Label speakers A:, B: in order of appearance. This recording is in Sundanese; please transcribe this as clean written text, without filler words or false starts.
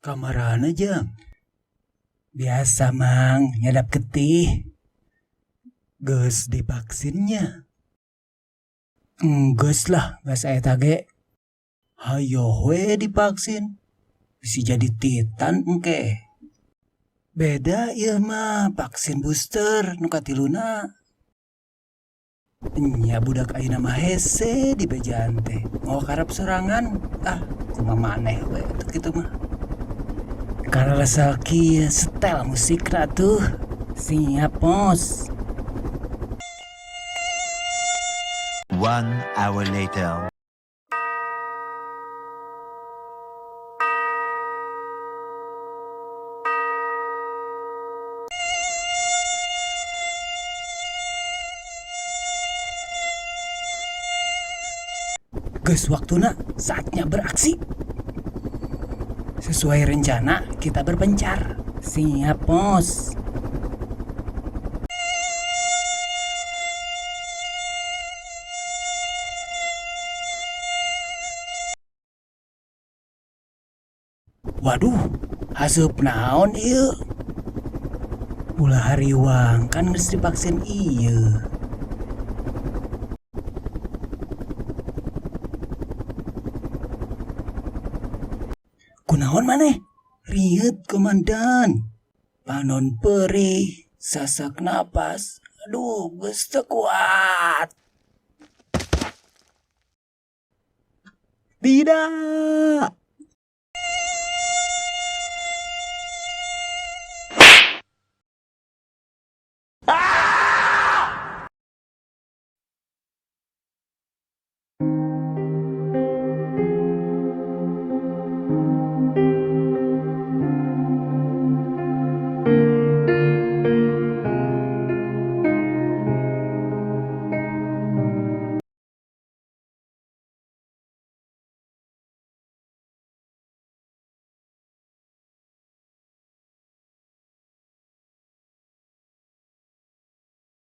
A: Kamarana jang? Biasa mang, nyadap getih. Geus divaksinnya. Enggeus lah geus eta ge. Hayoh we divaksin. Bisi jadi titan engke. Beda ieu mah vaksin booster nu katiluna. Nya budak ayeuna mah hese dibejaan teh. Mawa karep sorangan. Ah, kumaha maneh we atuh kitu mah. Karalesel kieu setel musikna atuh. Siap bos.
B: 1 hour later.
A: Geus waktuna, saatnya beraksi. Sesuai rencana, kita berpencar. Siap, bos. Waduh, haseup naon ieu? Ulah hariwang kan geus divaksin ieu. Kunaon maneh? Rieut komandan. Panon perih, sasak napas. Aduh, geus teu kuat. Tidak. Ah!